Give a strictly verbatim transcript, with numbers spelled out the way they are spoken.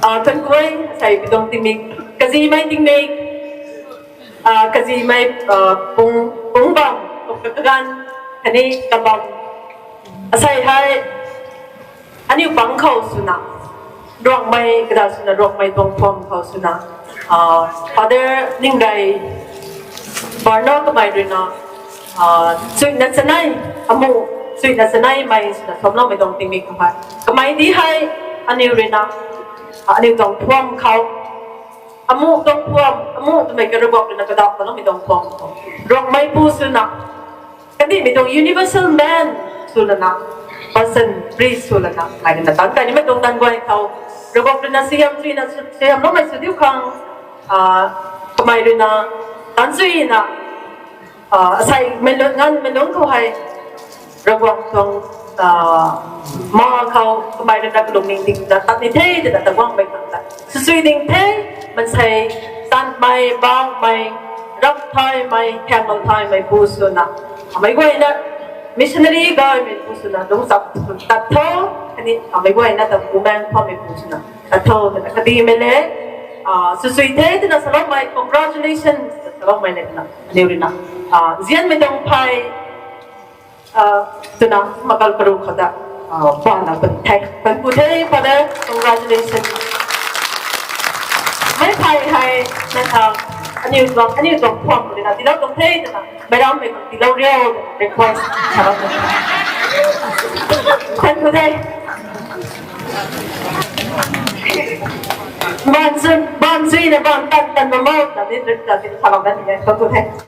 Ah, thank you, sai pidong tingmik, kazimei tingmik, ah, kazimei, ah, pung, pung bam, kagan, khatni kabam. Asei hei, aniu pang khou swna, Ruangmei kada swna, Ruangmei tuang phuam khou swna, ah, Father Ningdai Barno kamei ruina, ah, chuina chanei, amu, chuina chaneimei swna samloumei tuang tingmik khou hei. Kamei di hei, aniu ruina, ah, aniu tuang phuam khou, amu tuang phuam, amu twmei ka Ravguangc ruina kadap taloumei tuang phuam khou, Ruangmei pu swna, kandihmei tuang universal man swlana, person, priest swlana, ai ruina tan, kanimei tuang tan guay khou, Ravguangc ruina siam chuina, siamloumei sw diu khang, ah, kamei ruina, tan chuina, ah, asei mei lung, nganvmei lung khou hei, Ravguangc tuang, ah, ma khou kamei ruina kalungning ding ta tat ni the, twna ta guangmei khang ta swsui ding the, mansei, tanmei, bangmei, rap thaymei, khanglou thaymei pu swna, amei guayna, missionary gaymei pu swna, lungchap tat tho, khatni amei guayna ta women phuammei pu swna. Atho twna kadimei le, ah, susui the twna saloumei, congratulations saloumei le twna, aniu rui na, ah, nzianmei tuang phey, ah, twna makal karu khou ta, ah, bana pun the, pun pu the, Father, congratulations. Mei phey hei, na tha, aniu tuang, aniu tuang phwam rui na, tiilou tuang the twna, madam mei khou tiilou riu, request, saloumei. Thank you the. Ban zui, ban zui na ban tan tan na mau, na ni trip ta tin khalou na ni, thank you the.